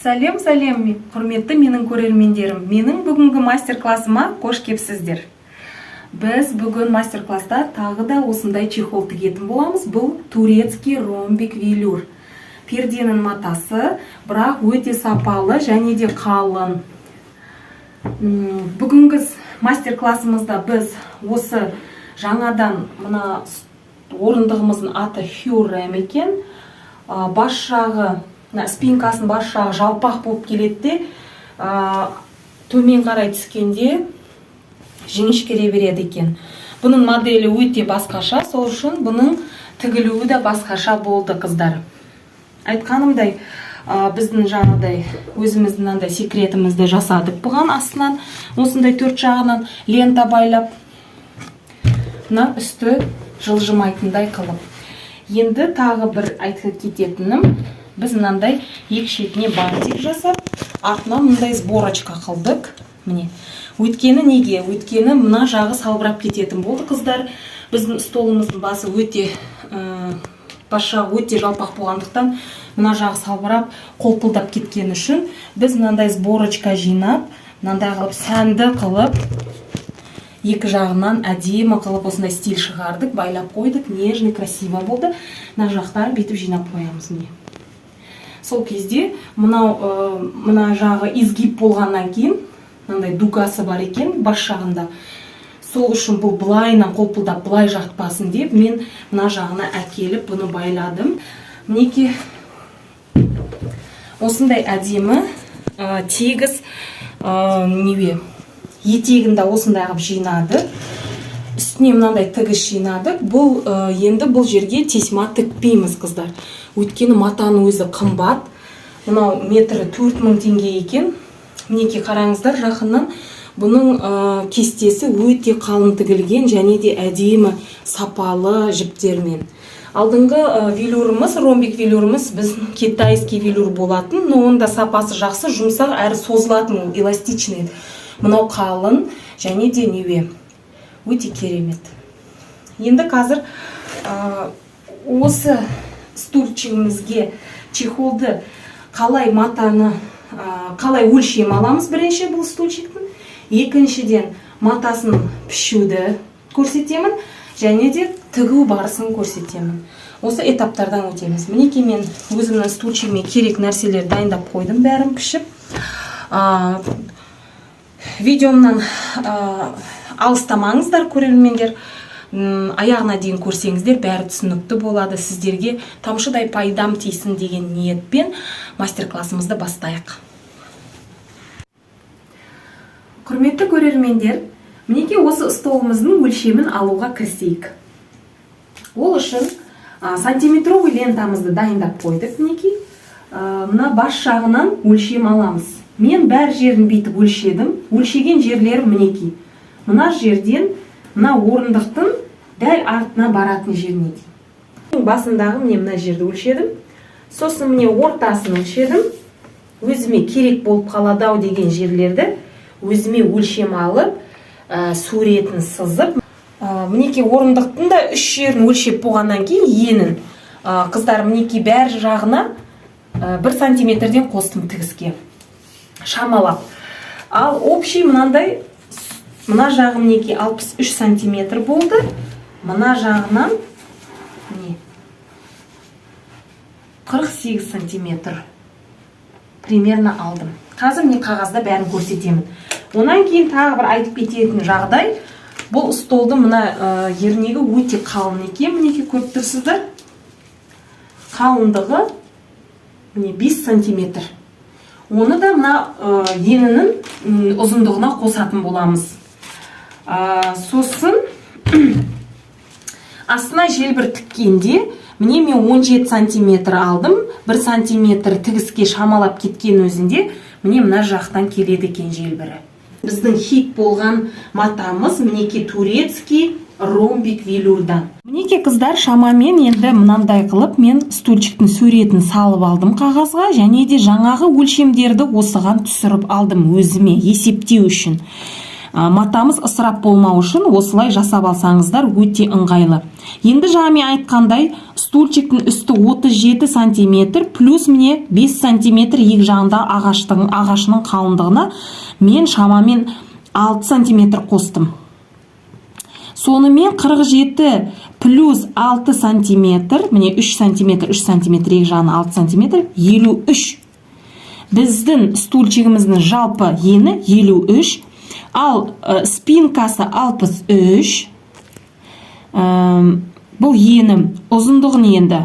Сәлем, сәлем, құрметті менің көрермендерім! Менің бүгінгі мастер-классыма қош кепсіздер. Біз бүгін мастер-класста тағы да осындай чехол тігетін боламыз. Бұл турецкий ромбик велюр. Перденің матасы, бірақ өте сапалы және де қалың. Бүгінгі мастер-классымызда біз осы жаңадан мына орындығымыздың аты Хюррем екен. Бас жағы, мына спинкасының бас жағы жалпақ болып келеді де, төмен қарай түскенде жіңішкере береді екен. Бұның моделі өте басқаша, сол үшін бұның тігілуі де басқаша болды, қыздар. Айтқанымдай, біздің жаңағыдай өзіміздің мынандай секретімізді жасадық. Бұған астынан осындай төрт жағынан лента байлап, мына үсті жылжымайтындай қылып. Енді тағы бір айтып кететінім, біз мынандай екі шетіне бантик жасап, артына мындай сборочка қылдық. Міне, өйткені неге? Өйткені мына жағы салбырап кететін болды, қыздар. Біздің столымыздың басы өте бас жағы өте жалпақ болғандықтан, мына жағы салбырап, қолпылдап кеткен үшін біз мынандай сборочка жинап, мынандай қылып, сәнді қылып, екі жағынан әдемі қылып осындай стиль шығардық, байлап қойдық, нежный, красиво болды. Мына жақтарын бүйтіп жинап қоямыз, міне. Сол кезде мынау мына жағы изгиб болғаннан кейін, мынандай дугасы бар екен бас жағында, сол үшін бұл былайынан қолпылдап былай жатпасын деп, мен мына жағына әкеліп бұны байладым. Мінекей, осындай әдемі, тегіс, неге етегін де осындай қылып жинады, үстіне мынандай тігіс жинадық. Бұл енді бұл жерге тесьма тікпейміз, қыздар, өйткені матаның өзі қымбат. Мынау метрі 4000 теңге екен. Мінекей, қараңыздар жақыннан. Бұның кестесі өте қалың тігілген және де әдемі, сапалы жіптермен. Алдыңғы велюріміз, ромбик велюріміз, біз китайский велюр болатын, но оның да сапасы жақсы, жұмсақ әрі созылатын, ол эластичный еді. Мынау қалың және де неуе, өте керемет. Енді қазір осы стульчигімізге чехолды қалай, матаны қалай өлшем аламыз, бірінші бұл стульчиктің, екіншіден матасын пішуді көрсетемін және де тігу барысын көрсетемін. Осы этаптардан өтеміз. Мінекей, мен өзімнің стульчигіме керек нәрселерді дайындап қойдым, бәрін пішіп. Видеомнан алыстамаңыздар, көрермендер. Аяғына дейін көрсеңіздер, бәрі түсінікті болады сіздерге. Тамшыдай пайдам тисін деген ниетпен мастер классымызды бастайық. Құрметті көрермендер, мінекей, осы столымыздың өлшемін алуға кірісейік. Ол үшін сантиметровый лентамызды дайындап қойдық. Мінекей, мына бас жағынан өлшем аламыз. Мен бәр жерін бүйтіп өлшедім. Өлшеген жерлерім, мінекей, мына жерден мына орындықтың дәл артына баратын жеріне дейін, басындағы, міне, мына жерді өлшедім. Сосын, міне, ортасын өлшедім. Өзіме керек болып қалады ау деген жерлерді өзіме өлшем алып, суретін сызып, мінекей, орындықтың да үш жерін өлшеп болғаннан кейін енін, қыздар, мінекей, бәр жағына 1 сантиметрден қостым тігіске шамалап. Ал общий мынандай мына жағы, мінекей, 63 сантиметр болды. Мына жағынан, міне, 48 сантиметр примерно алдым. Қазір, міне, қағазда бәрін көрсетемін. Онан кейін тағы бір айтып кететін жағдай: бұл столдың мына ернегі өте қалың екен. Мінекей, көріп тұрсыздар, қалыңдығы, міне, 5 сантиметр. Оны да мына енінің ұзындығына қосатын боламыз. Сосын астына желбір тіккенде, міне, мен 17 сантиметр алдым. 1 сантиметр тігіске шамалап кеткен өзінде, міне, мына жақтан келеді екен желбірі. Біздің хит болған матамыз, мінекей, турецкий ромбик велюрдан. Мінекей, қыздар, шамамен енді мынандай қылып мен стульчиктің суретін салып алдым қағазға және де жаңағы өлшемдерді осыған түсіріп алдым өзіме есептеу үшін. Матамыз ысырап болмау үшін осылай жасап алсаңыздар, өте ыңғайлы. Енді жаңа мен айтқандай, стульчиктің үсті 37 сантиметр плюс, міне, 5 сантиметр екі жағында ағашының қалыңдығына мен шамамен 6 сантиметр қостым. Сонымен 47 плюс 6 сантиметр, міне, 3 сантиметр, 3 сантиметр, екі жағына 6 сантиметр, 53. Біздің стульчигіміздің жалпы ені 53, ал спинкасы 63. Бұл ені. Ұзындығын енді,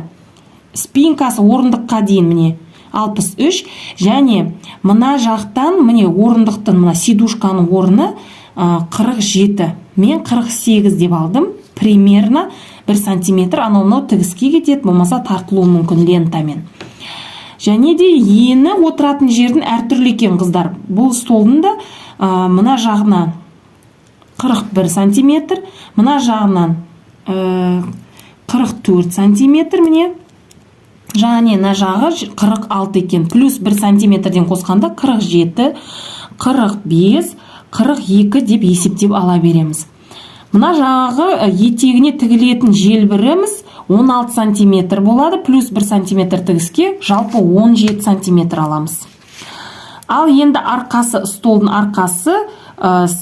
спинкасы орындыққа дейін, міне, 63. Және мына жақтан, міне, орындықтың, мына сидушканың орны 47, мен 48 деп алдым примерно, 1 сантиметр анау мынау тігіске кетеді, болмаса тартылуы мүмкін лентамен. Және де ені отыратын жердің әртүрлі екен, қыздар. Бұл столдың да мына жағынан 41 сантиметр, мына жағынан 44 сантиметр, міне, және мына жағы 46 екен. Плюс 1 сантиметрден қосқанда 47, 45, 42 деп есептеп ала береміз. Мына жағы етегіне тігілетін желбіріміз 16 сантиметр болады, плюс 1 сантиметр тігіске, жалпы 17 сантиметр аламыз. Ал енді арқасы, столдың арқасы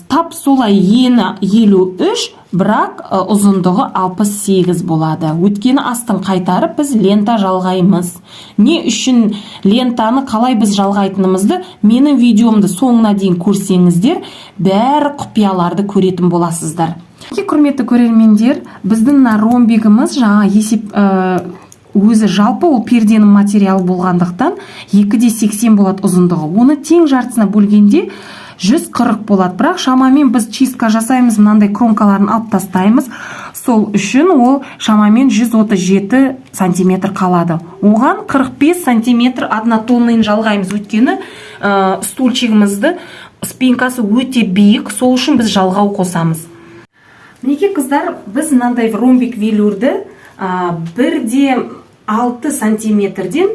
тап солай, ені 53, бірақ ұзындығы 68 болады, өйткені астын қайтарып біз лента жалғаймыз. Не үшін лентаны қалай біз жалғайтынымызды менің видеомды соңына дейін көрсеңіздер, бәрі құпияларды көретін боласыздар. Құрметті көрермендер, біздің мына ромбигіміз жаңа есеп өзі жалпы ол перденің материалы болғандықтан, 2,80 болады ұзындығы. Оны тең жартысына бөлгенде 140 болады. Бірақ шамамен біз чистка жасаймыз, мынандай кромкаларын алып тастаймыз, сол үшін ол шамамен 137 сантиметр қалады. Оған 45 сантиметр однотонныйын жалғаймыз, өйткені стульчигімізді спинкасы өте биік, сол үшін біз жалғау қосамыз. Мінекей, қыздар, біз мынандай ромбик велюрді 1,6 сантиметрден,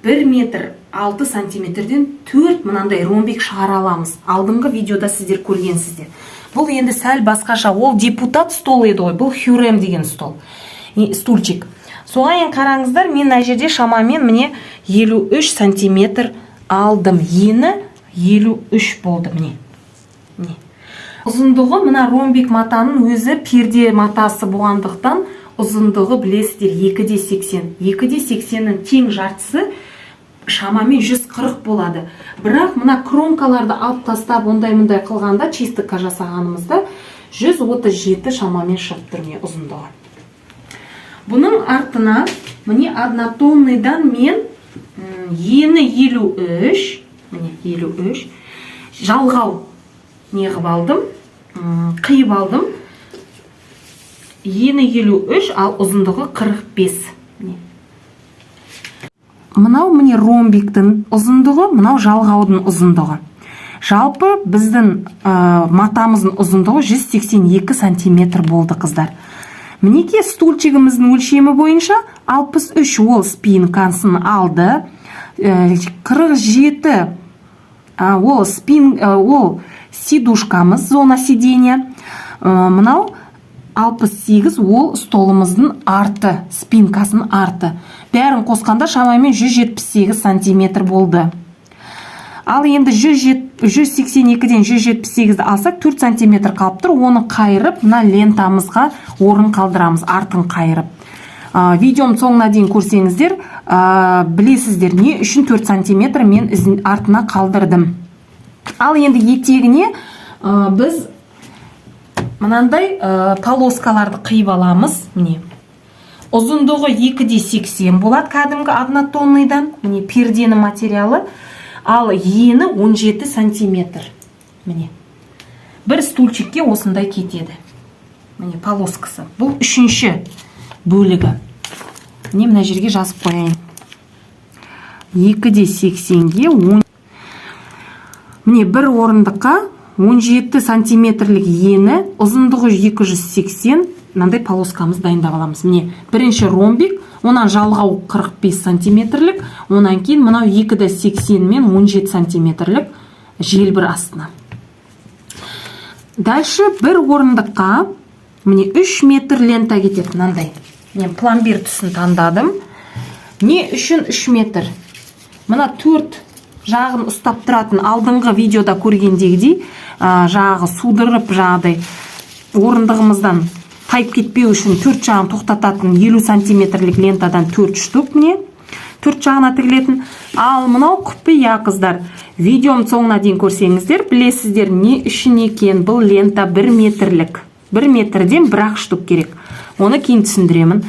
1 метр 6 сантиметрден төрт мынандай ромбик шығара аламыз. Алдыңғы видеода сіздер көргенсіздер. Бұл енді сәл басқаша, ол Депутат стол еді ғой, бұл Хюрем деген стол, стульчик. Соған енді қараңыздар, мен мына жерде шамамен, міне, 53 сантиметр алдым. Ені 53 болды, міне, міне. Ұзындығы, мына ромбик матаның өзі перде матасы болғандықтан, ұзындығы, білесіздер, 2,80. 2,80-нің тең жартысы шамамен 140 болады. Бірақ мына кромкаларды алып тастап, ондай мындай қылғанда, чистка жасағанымызда 137 шамамен шығып тұр, міне, ұзындығы. Бұның артына, міне, однотонныйдан мен ені 53, міне, 53 жалғау не қылып алдым, қиып алдым. Ені 53, ал ұзындығы 45. Міне, мынау, міне, ромбиктің ұзындығы, мынау жалғаудың ұзындығы. Жалпы біздің матамыздың ұзындығы 182 сантиметр болды, қыздар. Мінекей, стульчигіміздің өлшемі бойынша 63, ол спинкасын алды. 47 ол ол сидушкамыз, зона сиденья. Мынау 68, ол столымыздың арты, спинкасының арты. Бәрін қосқанда шамамен 178 сантиметр болды. Ал енді 182-ден 178-ді алсақ, 4 сантиметр қалып тұр. Оны қайырып, мына лентамызға орын қалдырамыз, артын қайырып. Видеом соңына дейін көрсеңіздер, білесіздер, не үшін 4 сантиметр мен ізін артына қалдырдым. Ал енді етегіне біз мынандай полоскаларды қиып аламыз. Міне, ұзындығы 2,80 болады, кәдімгі однотонныйдан, міне, перденің материалы, ал ені 17 сантиметр. Міне, бір стульчикке осындай кетеді, міне, полоскасы. Бұл үшінші бөлігі. Міне, мына жерге жазып қояйын: 2,80-ге 10. Міне, бір орындыққа 17 сантиметрлік ені, ұзындығы 280 мынандай полоскамыз дайындап аламыз. Міне, бірінші ромбик, онан жалғау 45 сантиметрлік, онан кейін мынау 2,80 мен 17 сантиметрлік желбір астына. Дальше бір орындыққа, міне, 3 метр лента кетеді мынандай. Мен пломбир түсін таңдадым. Не үшін 3 метр? Мына төрт жағын ұстап тұратын, алдыңғы видеода көргендегідей, жаңағы судырып, жаңағыдай орындығымыздан тайып кетпеу үшін төрт жағын тоқтататын 50 сантиметрлік лентадан төрт штук, міне, төрт жағына тігілетін. Ал мынау құпия, қыздар. Видеом соңына дейін көрсеңіздер, білесіздер не үшін екен бұл лента 1 метрлік. 1 метрден бір-ақ штук керек, оны кейін түсіндіремін.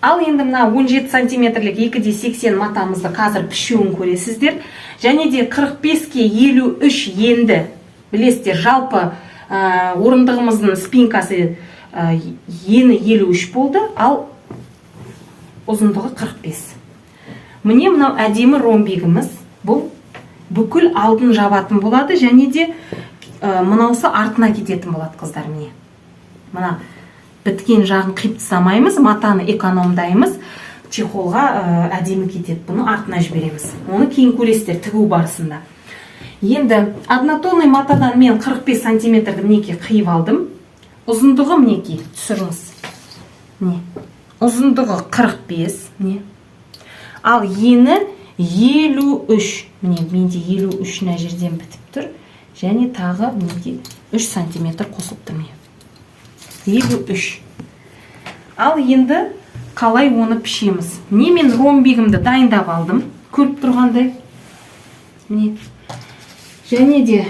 Ал енді мына 17 сантиметрлік 2,80 матамызды қазір пішуін көресіздер. Және де 45-ке 53. Енді білесіздер, жалпы орындығымыздың спинкасы ені 53 болды, ал ұзындығы 45. Міне, мынау әдемі ромбигіміз. Бұл бүкіл алдын жабатын болады және де мынаусы артына кететін болады, қыздар. Міне, мына біткен жағын қиып тастамаймыз, матаны экономдаймыз. Чехолға әдемі кетеді, бұны артына жібереміз. Оны кейін көресіздер тігу барысында. Енді однотонный матадан мен 45 сантиметрді, мінекей, қиып алдым. Ұзындығы, мінекей, түсіріңіз, міне, ұзындығы 45, міне, ал ені 53. Міне, менде 53 мына жерден бітіп тұр және тағы, мінекей, 3 сантиметр қосылып тұр, міне, 53. Ал енді қалай оны пішеміз? Міне, мен ромбигімді дайындап алдым, көріп тұрғандай. Міне, және де,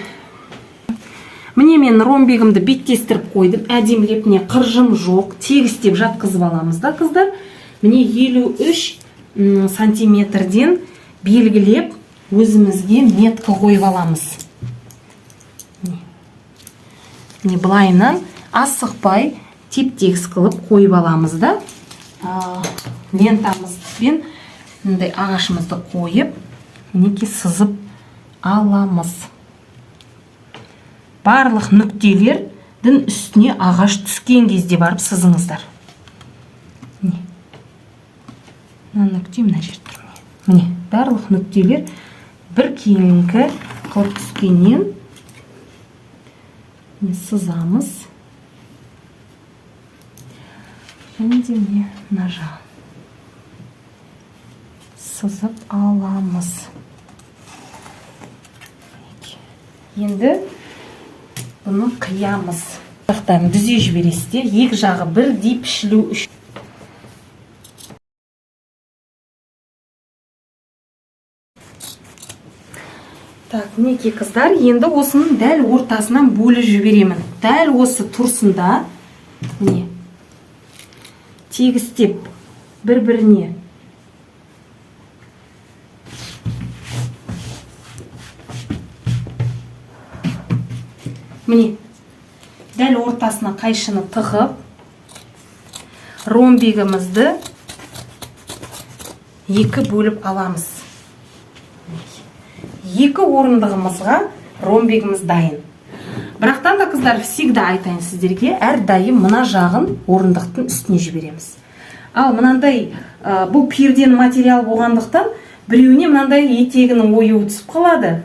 міне, мен ромбигімді беттестіріп қойдым әдемілеп. Міне, қыржым жоқ, тегістеп жатқызып аламыз да, қыздар. Міне, 53 сантиметрден белгілеп, өзімізге метка қойып аламыз. Міне, былайынан асықпай, теп тегіс қылып қойып аламыз да, лентамызбен мындай ағашымызды қойып, мінекей, сызып аламыз. Барлық нүктелердің үстіне ағаш түскен кезде барып сызыңыздар. Міне, мына нүкте мына жерде тұр. Міне, міне, барлық нүктелер бір келіңкі қылып түскеннен, міне, сызамыз. Және де, міне, мына жағын сызып аламыз. Мінекей. Енді бұны қиямыз. Жақтарын түзе жібересіздер, екі жағы бірдей пішілу үшін. Так, мінекей, қыздар, енді осының дәл ортасынан бөліп жіберемін. Дәл осы тұрсында, міне, тегістеп бір біріне міне, дәл ортасына қайшыны тығып, ромбигімізді екі бөліп аламыз. Екі орындығымызға ромбигіміз дайын. Бірақтан да, қыздар, всегда айтайын сіздерге, әрдайым мына жағын орындықтың үстіне жібереміз. Ал мынандай бұл перденің материал болғандықтан, біреуіне мынандай етегінің оюы түсіп қалады,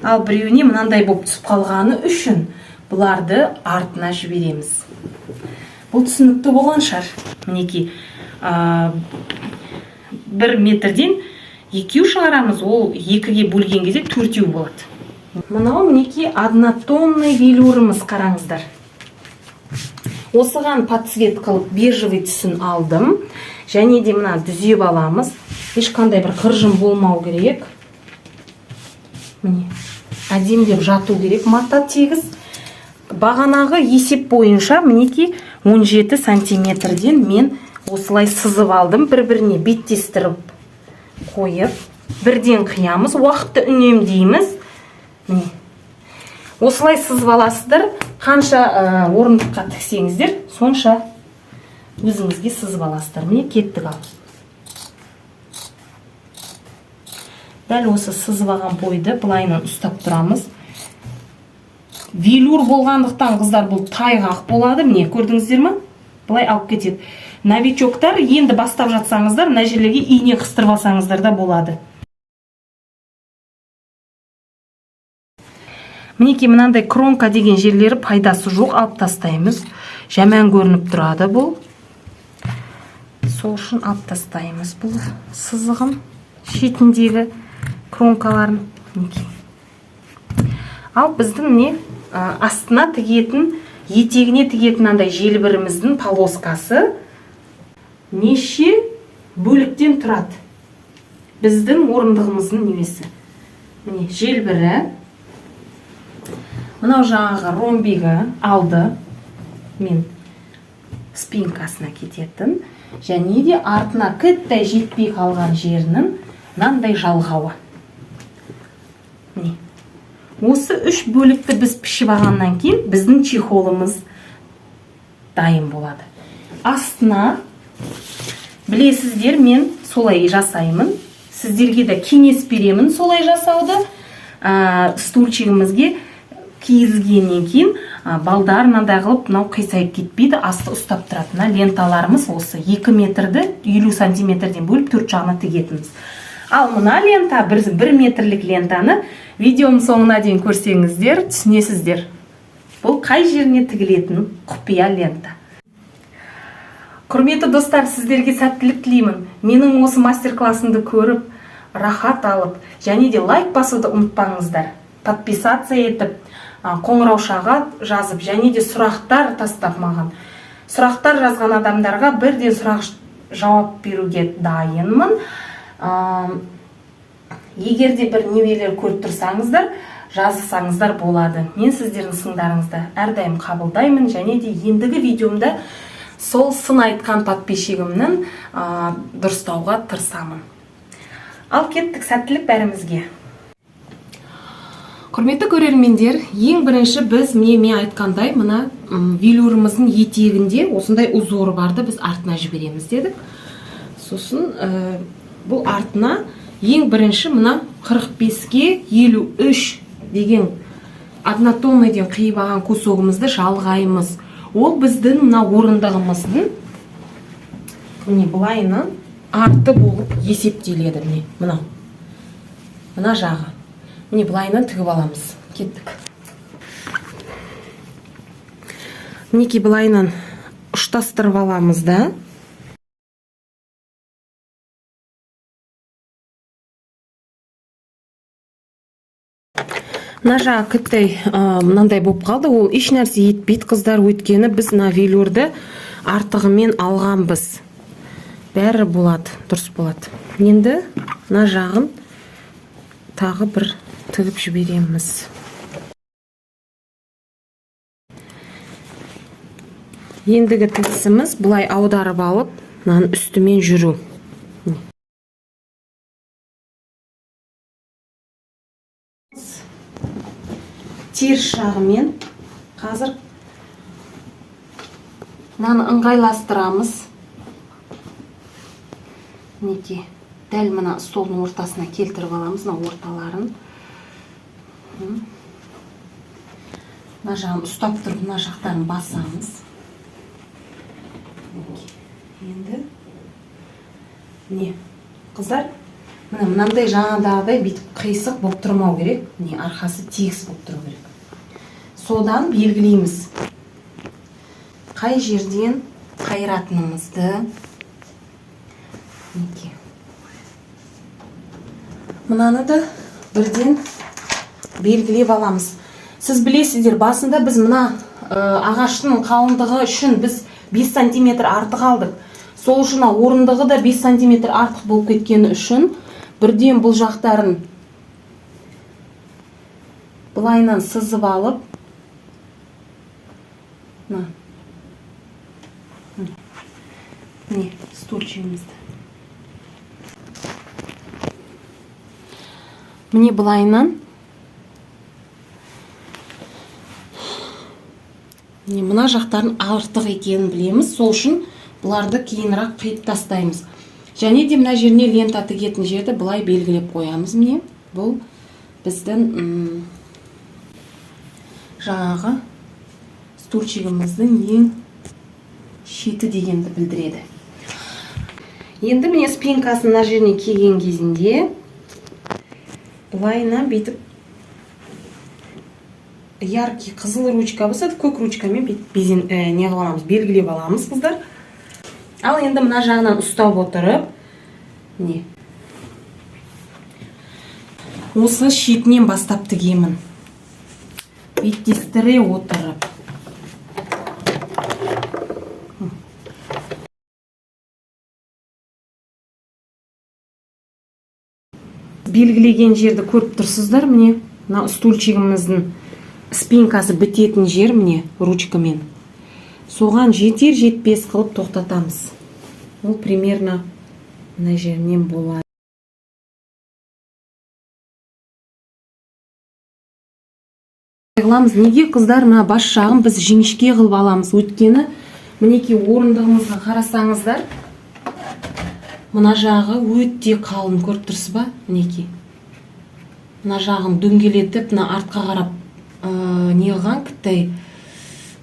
ал біреуіне мынандай болып түсіп қалғаны үшін бұларды артына жібереміз. Бұл түсінікті болған шығар. Мінекей, 1 метрден екеу шығарамыз, ол екіге бөлген кезде төртеу болады. Мынау, мінекей, однотонный велюріміз, қараңыздар. Осыған под цвет қылып бежевый түсін алдым. Және де мына түзеп аламыз, ешқандай бір қыржын болмау керек. Міне, әдемілеп жату керек мата тегіс. Бағанағы есеп бойынша, мінекей, 17 сантиметрден мен осылай сызып алдым, бір біріне беттестіріп қойып, бірден қиямыз, уақытты үнемдейміз. Міне, осылай сызып аласыздар. Қанша орындыққа тіксеңіздер, сонша өзіңізге сызып аласыздар. Міне, кеттік. Ал дәл осы сызып алған бойды былайынан ұстап тұрамыз. Велюр болғандықтан, қыздар, бұл тайғақ болады. Міне, көрдіңіздер ма, былай алып кетеді. Новичоктар, енді бастап жатсаңыздар, мына жерлерге ине қыстырып алсаңыздар да болады. Мінекей, мынандай кромка деген жерлері пайдасы жоқ, алып тастаймыз. Жаман көрініп тұрады бұл. Сол үшін алып тастаймыз бұл сызығын, шетіндегі кромкаларын. Мінекей. Ал біздің міне астына тігетін, етегіне тігетін андай желбіріміздің полоскасы неше бөліктен тұрады? Біздің орындығымыздың немесі. Міне, желбірі. Мынау жаңағы ромбигі алды мен спинкасына кететін, және де артына кіттай жетпей қалған жерінің мынандай жалғауы. Міне, осы үш бөлікті біз пішіп алғаннан кейін біздің чехолымыз дайын болады. Астына, білесіздер, мен солай жасаймын, сіздерге де кеңес беремін солай жасауды. Стульчигімізге кигізгеннен кейін балдар мынандай қылып, мынау қисайып кетпейді, асты ұстап тұрады. Мына ленталарымыз осы 2 метрді 50 сантиметрден бөліп, төрт жағына тігетінбіз. Ал мына лента, бір метрлік лентаны видеоның соңына дейін көрсеңіздер, түсінесіздер, бұл қай жеріне тігілетін құпия лента. Құрметті достар, сіздерге сәттілік тілеймін. Менің осы мастер классымды көріп, рахат алып, және де лайк басуды ұмытпаңыздар, подписаться етіп, қоңыраушаға жазып және де сұрақтар тастап, маған сұрақтар жазған адамдарға бірден сұрақ жауап беруге дайынмын. Егер де бір нелер көріп тұрсаңыздар, жазсаңыздар болады. Мен сіздердің сындарыңызды әрдайым қабылдаймын және де ендігі видеомда сол сын айтқан подписчигімнің дұрыстауға тырысамын. Ал кеттік, сәттілік бәрімізге! Құрметті көрермендер, ең бірінші біз, міне, мен айтқандай, мына велюріміздің етегінде осындай узор барды, біз артына жібереміз дедік. Сосын бұл артына ең бірінші мына 45-ке 53 деген однотонныйден қиып алған кусогымызды жалғаймыз. Ол біздің мына орындығымыздың, міне, былайынан арты болып есептеледі. Міне, мынау мына жағы, міне, былайынан тігіп аламыз. Кеттік. Мінекей, былайынан ұштастырып аламыз да, мына жағы кіттай мынандай болып қалды. Ол еш нәрсе етпейді, қыздар, өйткені біз мына велюрді артығымен алғанбыз. Бәрі болады, дұрыс болады. Енді мына жағын тағы бір тігіп жібереміз. Ендігі тігісіміз былай аударып алып, мынаның үстімен жүру. Теріс жағымен қазір мынаны ыңғайластырамыз. Мінекей, дәл мына столдың ортасына келтіріп аламыз, мына орталарын. Мына жағын ұстап тұрып, мына жақтарын басамыз. Мінекей. Енді міне, қыздар, міне, мынандай жаңағыдай бүйтіп қисық болып тұрмау керек, міне, арқасы тегіс болып тұру керек. Содан белгілейміз қай жерден қайыратынымызды. Мінекей, мынаны да бірден белгілеп аламыз. Сіз білесіздер, басында біз мына ағаштың қалыңдығы үшін біз 5 сантиметр артық алдық. Сол үшін мына орындығы да 5 сантиметр артық болып кеткені үшін бірден бұл жақтарын былайынан сызып алып, мына, міне, стульчигімізді, міне, былайынан, міне, мына жақтарын артық екенін білеміз. Сол үшін бұларды кейінірек қиып тастаймыз. Және де мына жеріне лента тігетін жерді былай белгілеп қоямыз. Міне, бұл біздің жаңағы стульчигіміздің ең шеті дегенді білдіреді. Енді, міне, спинкасын мына жеріне келген кезінде былайынан бүйтіп Яркий қызыл ручка болса, көк ручкамен бүйтіп не қылып аламыз, белгілеп аламыз, қыздар. Ал енді мына жағынан ұстап отырып, міне, осы шетінен бастап тігемін, беттестіре отырып. Белгілеген жерді көріп тұрсыздар. Міне, мына стульчигіміздің спинкасы бітетін жер. Міне, ручкамен соған жетер жетпес қылып тоқтатамыз. Ол примерно мына жерінен болады. Қыламыз неге, қыздар? Мына бас жағын біз жіңішке қылып аламыз, өйткені, мінекей, орындығымызға қарасаңыздар, мына жағы өте қалың, көріп тұрсыз ба? Мінекей, мына жағын дөңгелетіп, мына артқа қарап не қылған, кіттай,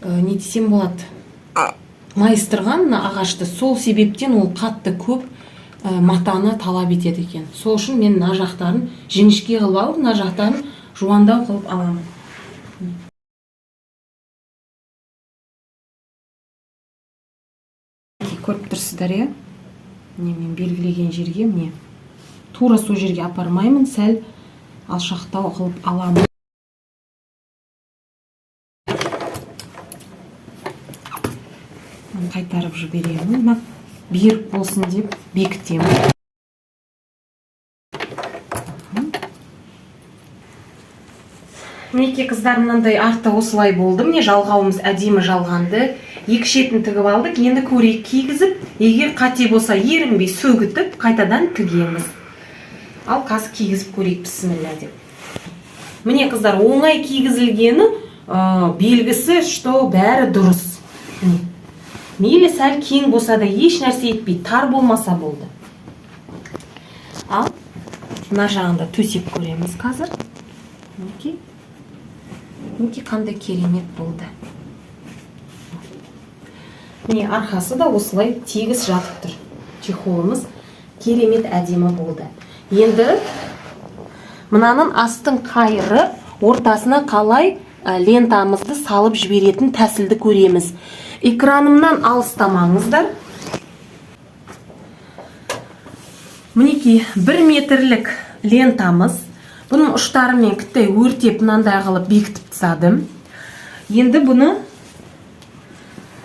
не десем болады, майыстырған мына ағашты. Сол себептен ол қатты көп матаны талап етеді екен. Сол үшін мен мына жақтарын жіңішке қылып алып, мына жақтарын жуандау қылып аламын. Мінекей, көріп тұрсыздар, иә? Міне, мен белгілеген жерге, міне, тура сол жерге апармаймын, сәл алшақтау қылып аламын. Қайтарып жіберемін. Мына берік болсын деп бекітемін. Мінекей, қыздар, мынандай арты осылай болды. Міне, жалғауымыз әдемі жалғанды, екі шетін тігіп алдық. Енді көрейік кигізіп. Егер қате болса, ерінбей сөгітіп, қайтадан тігеміз. Ал қазір кигізіп көрейік, бісміллә деп. Міне, қыздар, оңай кигізілгені белгісі, что бәрі дұрыс. Міне, мейлі сәл кең болса да, еш нәрсе етпейді, тар болмаса болды. Ал мына жағында төсеп көреміз қазір. Мінекей, мінекей, қандай керемет болды! Міне, арқасы да осылай тегіс жатып тұр. Чехолымыз керемет әдемі болды. Енді мынаның астын қайырып, ортасына қалай лентамызды салып жіберетін тәсілді көреміз. Экранымнан алыстамаңыздар. Мінекей, 1 метрлік лентамыз. Бұның ұштарымен кіттай өртеп, мынандай қылып бекітіп тастадым. Енді бұны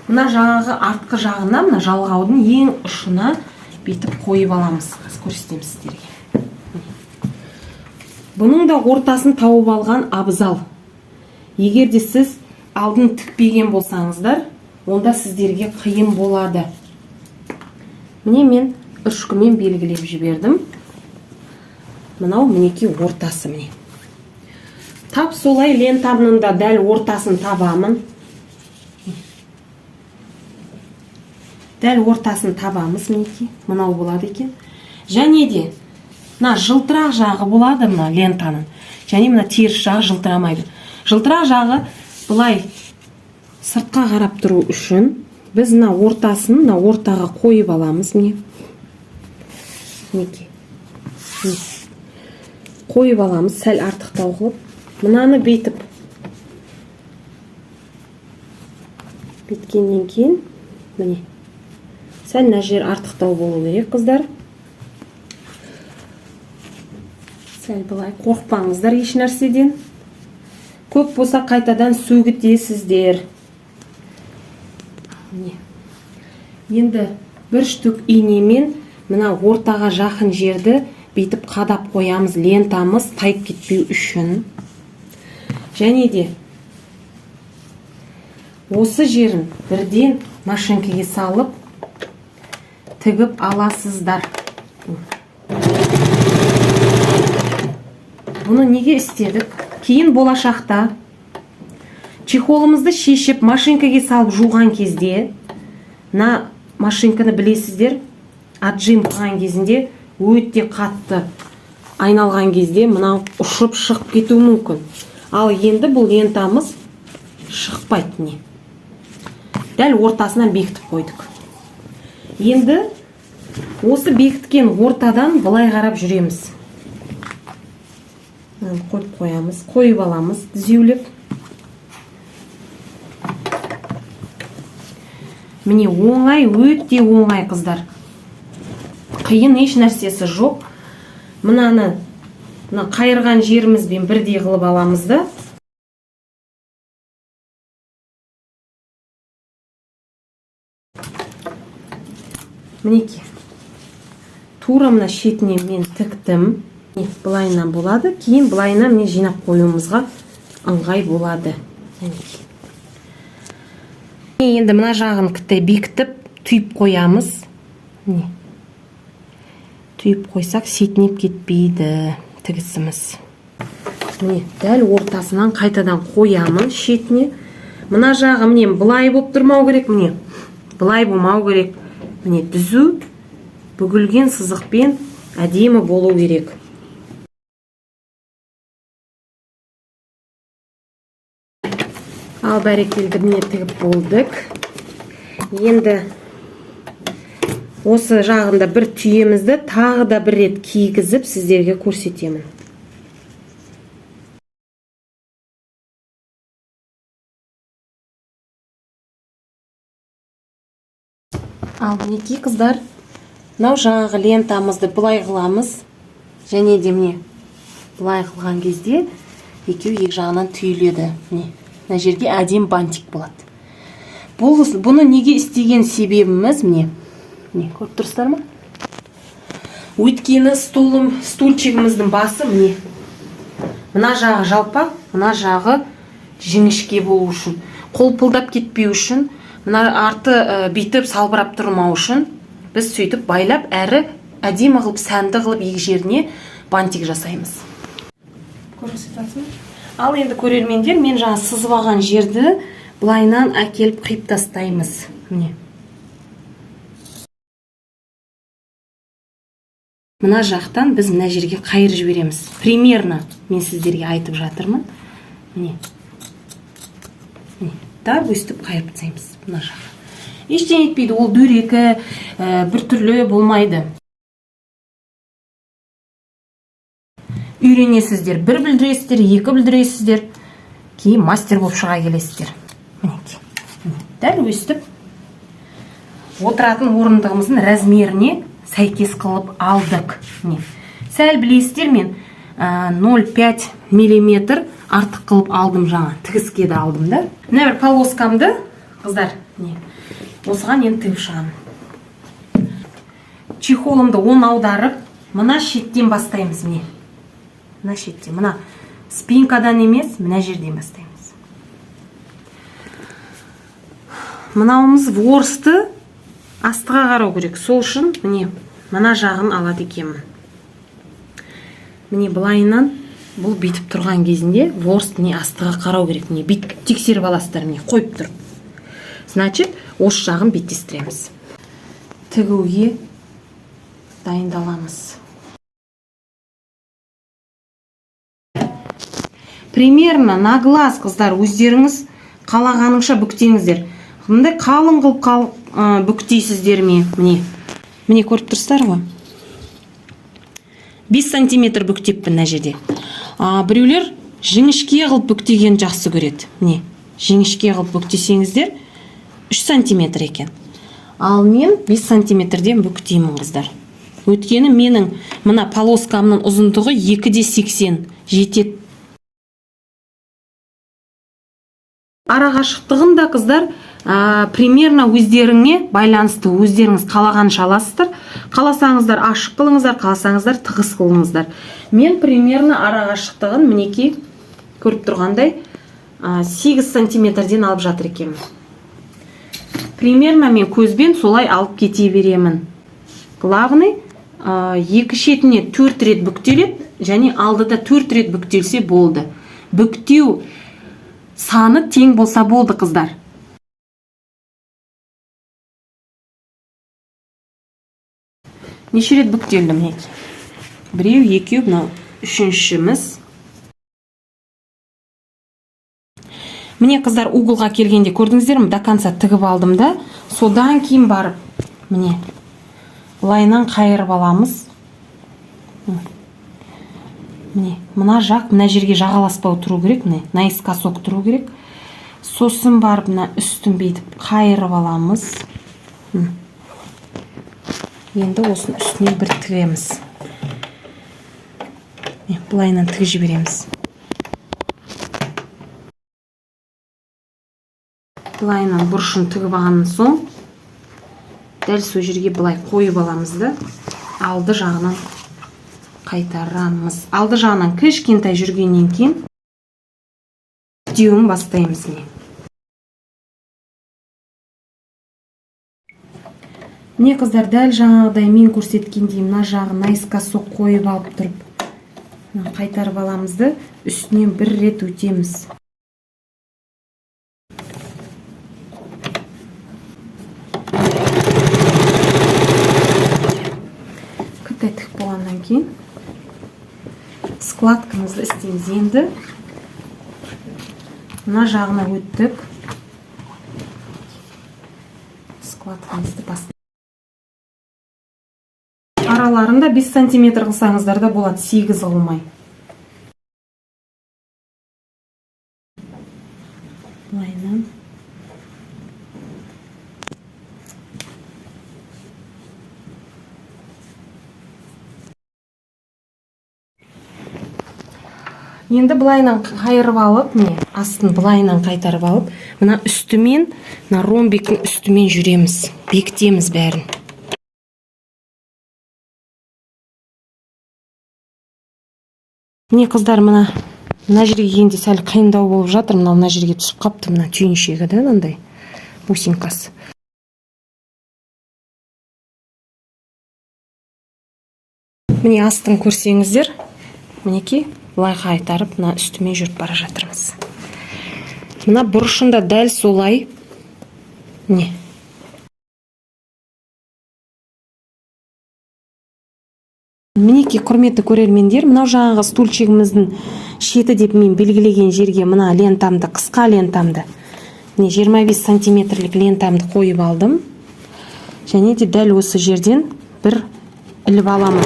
мына жаңағы артқы жағына, мына жалғаудың ең ұшына бүйтіп қойып аламыз. Қазір көрсетемін сіздерге. Бұның да ортасын тауып алған абзал. Егер де сіз алдын тікпеген болсаңыздар, онда сіздерге қиын болады. Міне, мен үшкімен белгілеп жібердім. Мынау, мінекей, ортасы. Міне, тап солай лентамның да дәл ортасын табамын. Дәл ортасын табамыз. Мінекей, мынау болады екен. Және де мына жылтырақ жағы болады мына лентаның және мына теріс жағы жылтырамайды. Жылтырақ жағы былай сыртқа қарап тұру үшін біз мына ортасын мына ортаға қойып аламыз. Міне, мінекей. Міне. Қойып аламыз сәл артықтау қылып. Мынаны бүйтіп бүйткеннен кейін, міне, сәл мына жер артықтау болу керек, қыздар. Сәл былай, қорықпаңыздар еш нәрседен. Көп болса, қайтадан сөгітесіздер. Міне, енді бір штук инемен мына ортаға жақын жерді бүйтіп қадап қоямыз, лентамыз тайып кетпеу үшін. Және де осы жерін бірден машинкаге салып тігіп аласыздар. Бұны неге істедік? Кейін болашақта чехолымызды шешіп, машинкаге салып жуған кезде, мына машинканы білесіздер, отжим қылған кезінде, өте қатты айналған кезде мынау ұшып шығып кетуі мүмкін. Ал енді бұл лентамыз шықпайды. Міне, дәл ортасынан бекітіп қойдық. Енді осы бекіткен ортадан былай қарап жүреміз. Мынаны қойып қоямыз, қойып аламыз түзеулеп. Міне, оңай, өте оңай, қыздар, қиын еш нәрсесі жоқ. Мынаны мына қайырған жерімізбен бірдей қылып аламыз да. Мінекей, тура мына шетіне мен тіктім. Міне, былайынан болады, кейін былайынан, міне, жинап қоюымызға ыңғай болады. Мінекей. Енді мына жағын кітті бекітіп, түйіп қоямыз. Міне, түйіп қойсақ, сетінеп кетпейді тігісіміз. Міне, дәл ортасынан қайтадан қоямын шетіне. Мына жағы, міне, былай болып тұрмау керек, міне, былай болмау керек. Міне, түзу бүгілген сызықпен әдемі болу керек. Ал, бәрекелді, міне, тігіп болдық. Енді осы жағында бір түйемізді тағы да бір рет кигізіп, сіздерге көрсетемін. Ал, мінекей, қыздар, мынау жаңағы лентамызды былай қыламыз және де, міне, былай қылған кезде екеуі екі жағынан түйіледі. Міне, мына жерге әдемі бантик болады. Бұл, бұны неге істеген себебіміз, міне, міне, көріп тұрсыздар ма? Өйткені столым, стульчигіміздің басы, міне, мына жағы жалпақ, мына жағы жіңішке болу үшін, қолпылдап кетпеу үшін, мына арты бүйтіп салбырап тұрмау үшін біз сөйтіп байлап, әрі әдемі қылып, сәнді қылып, екі жеріне бантик жасаймыз. Көрсетіп. Ал енді, көрермендер, мен жаңа сызып алған жерді былайынан әкеліп қиып тастаймыз. Міне, мына жақтан біз мына жерге қайырып жібереміз. Примерно мен сіздерге айтып жатырмын. Міне, міне, дәл өстіп қайырып тастаймыз. Мына жаққа ештеңе етпейді, ол дөрекі, біртүрлі болмайды. Үйренесіздер, бір бүлдіресіздер, екі бүлдіресіздер, кейін мастер болып шыға келесіздер. Мінекей. Міне, дәл өстіп отыратын орындығымыздың размеріне сәйкес қылып алдық. Міне, сәл, білесіздер, мен 0,5 миллиметр артық қылып алдым, жаңа тігіске де алдым да. Мына бір полоскамды, қыздар, міне, осыған енді тігіп шығамын. Чехолымды оң аударып, мына шеттен бастаймыз. Міне, мына шеттен, мына спинкадан емес, мына жерден бастаймыз. Мынауымыз ворсты астыға қарау керек, сол үшін, міне, мына жағын алады екенмін. Міне, былайынан бұл бүйтіп тұрған кезінде ворс, міне, астыға қарау керек. Міне, бүйтіп тексеріп аласыздар, міне, қойып тұрып. Значит, осы жағын беттестіреміз, тігуге дайындаламыз. Примерно на глаз, қыздар, өздеріңіз қалағаныңша бүктеңіздер. Мындай қалың қылып бүктейсіздер ме? Міне, міне, көріп тұрсыздар ғой, 5 сантиметр бүктеппін мына жерде. Біреулер жіңішке қылып бүктеген жақсы көреді. Міне, жіңішке қылып бүктесеңіздер, 3 сантиметр екен. Ал мен 5 сантиметрден бүктеймін, қыздар, өйткені менің мына полоскамның ұзындығы 2,80 жетеді. Арақашықтығын да, қыздар, примерно өздеріңе байланысты, өздеріңіз қалағанша аласыздар. Қаласаңыздар, ашық қылыңыздар, қаласаңыздар, тығыз қылыңыздар. Мен примерно арақашықтығын, мінекей, көріп тұрғандай, 8 сантиметрден алып жатыр екенмін. Примерно мен көзбен солай алып кете беремін. Главный, екі шетіне төрт рет бүктеледі және алдыда төрт рет бүктелсе болды. Бүктеу саны тең болса болды, қыздар. Неше рет бүктелді? Мінекей, біреу, екеу, мынау үшіншіміз. Міне, қыздар, углға келгенде, көрдіңіздер ме, до конца тігіп алдым да, содан кейін барып, міне, былайынан қайырып аламыз. Міне, мына жақ мына жерге жағаласпау тұру керек, міне, наискосок тұру керек. Сосын барып мына үстін бүйтіп қайырып аламыз. Енді осының үстіне бір тігеміз. Міне, былайынан тігіп жібереміз. Былайынан бұрышын тігіп алғаннан соң дәл сол жерге былай қойып аламыз да, алды жағынан қайтарамыз. Алды жағынан кішкентай жүргеннен кейін бүктеуін бастаймыз. Міне. Міне, қыздар, дәл жаңағыдай мен көрсеткендей мына жағын наискосок қойып алып тұрып, мына қайтарып аламыз да, үстінен бір рет өтеміз. Қытай тігіп болғаннан кейін складкамызды істейміз. Енді мына жағына өттік. Складкамызды бастаймыз. Араларында 5 сантиметр қылсаңыздар да болады, 8 қылмай. Былайынан. Енді былайынан қайырып алып, міне, астын былайынан қайтарып алып, мына үстімен, мына ромбиктің үстімен жүреміз, бекітеміз бәрін. Міне, қыздар, мына жерге келгенде сәл қиындау болып жатыр. Мынау мына жерге түсіп қапты, мына түйіншегі да, мынандай бусинкасы. Міне, астын көрсеңіздер, мінекей, былай қайтарып, мына үстімен жүріп бара жатырмыз. Мына бұрышында дәл солай. Міне. Мінекей, құрметті көрермендер, мынау жаңағы стульчигіміздің шеті деп мен белгілеген жерге мына лентамды, қысқа лентамды, міне, 25 сантиметрлік лентамды қойып алдым. Және де дәл осы жерден бір іліп аламын.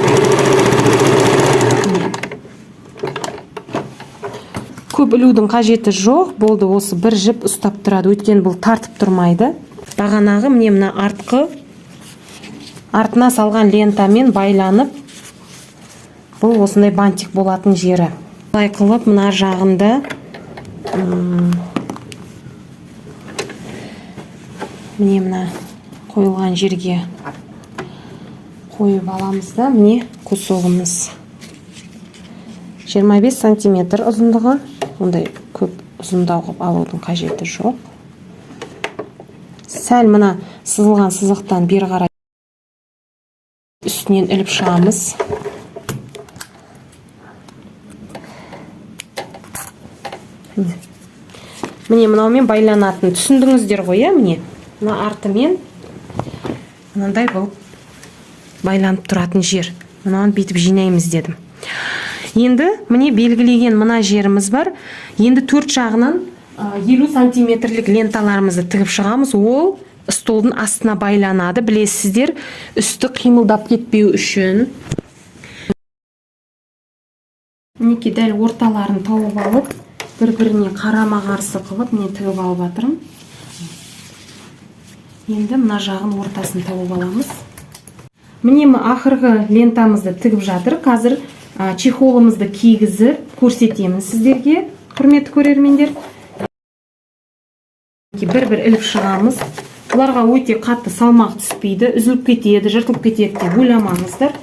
Міне. Көп ілудің қажеті жоқ, болды, осы бір жіп ұстап тұрады, өйткені бұл тартып тұрмайды. Бағанағы міне мына артына салған лентамен байланып, бұл осындай бантик болатын жері. Былай қылып мына жағында, міне, мына қойылған жерге қойып аламыз да, міне, кусогымыз 25 сантиметр ұзындығы, ондай көп ұзындау қылып алудың қажеті жоқ. Сәл мына сызылған сызықтан бері қарай үстінен іліп шығамыз. Міне, мынаумен байланатын түсіндіңіздер ғой, иә? Міне, мына артымен мынандай болып байланып тұратын жер. Мынаны бүйтіп жинаймыз дедім. Енді міне, белгілеген мына жеріміз бар. Енді төрт жағынан 50 сантиметрлік ленталарымызды тігіп шығамыз. Ол столдың астына байланады, білесіздер, үсті қимылдап кетпеу үшін. Мінекей, дәл орталарын тауып алып, бір-біріне қарама-қарсы қылып, міне, тігіп алып жатырмын. Енді мына жағын ортасын тауып аламыз. Міне, ақырғы лентамызды тігіп жатыр. Қазір чехолымызды кигізіп көрсетемін сіздерге, құрметті көрермендер. Бір-бір іліп шығамыз. Бұларға өте қатты салмақ түспейді, үзіліп кетеді, жыртылып кетеді деп ойламаңыздар.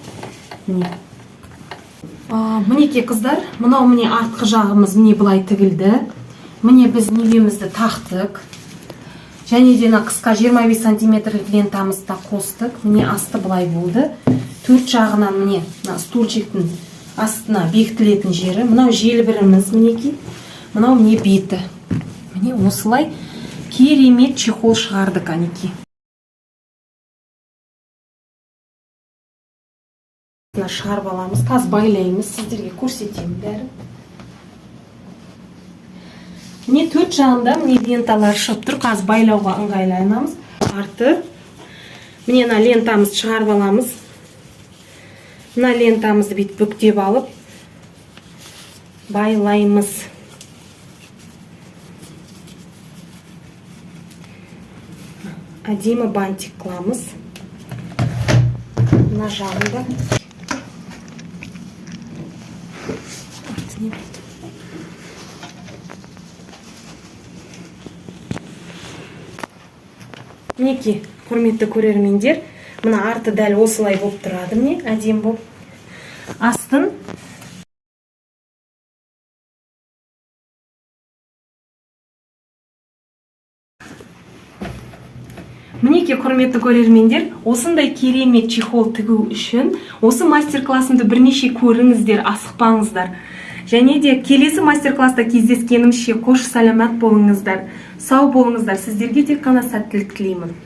Міне. Мінекей, қыздар, мынау міне артқы жағымыз міне былай тігілді. Міне, біз невемізді тақтық. Және де мына қысқа 25 сантиметрлік лентамызды да қостық. Міне, асты былай болды. Төрт жағынан міне мына стульчиктің астына бекітілетін жері. Мынау желбіріміз, мінекей. Мынау міне беті. Міне, осылай керемет чехол шығардық, әнекей. Мына шығарып аламыз. Қазір байлаймыз, сіздерге көрсетемін бәрін. Міне, төрт жағында міне ленталар шығып тұр. Қазір байлауға ыңғайланамыз. Арты. Міне, мына лентамызды шығарып аламыз. Мына лентамызды бүйтіп бүктеп алып байлаймыз. Әдемі бантик қыламыз. Мына жағында арты не болды? Мінекей, құрметті көрермендер, мына арты дәл осылай болып тұрады, міне, әдемі болып. Астын Мінекей, құрметті көрермендер, осындай керемет чехол тігу үшін осы мастер-классымды бірнеше көріңіздер, асықпаңыздар. Және де келесі мастер-класста кездескенімше қош саламат болыңыздар, сау болыңыздар. Сіздерге тек қана сәттілік тілеймін.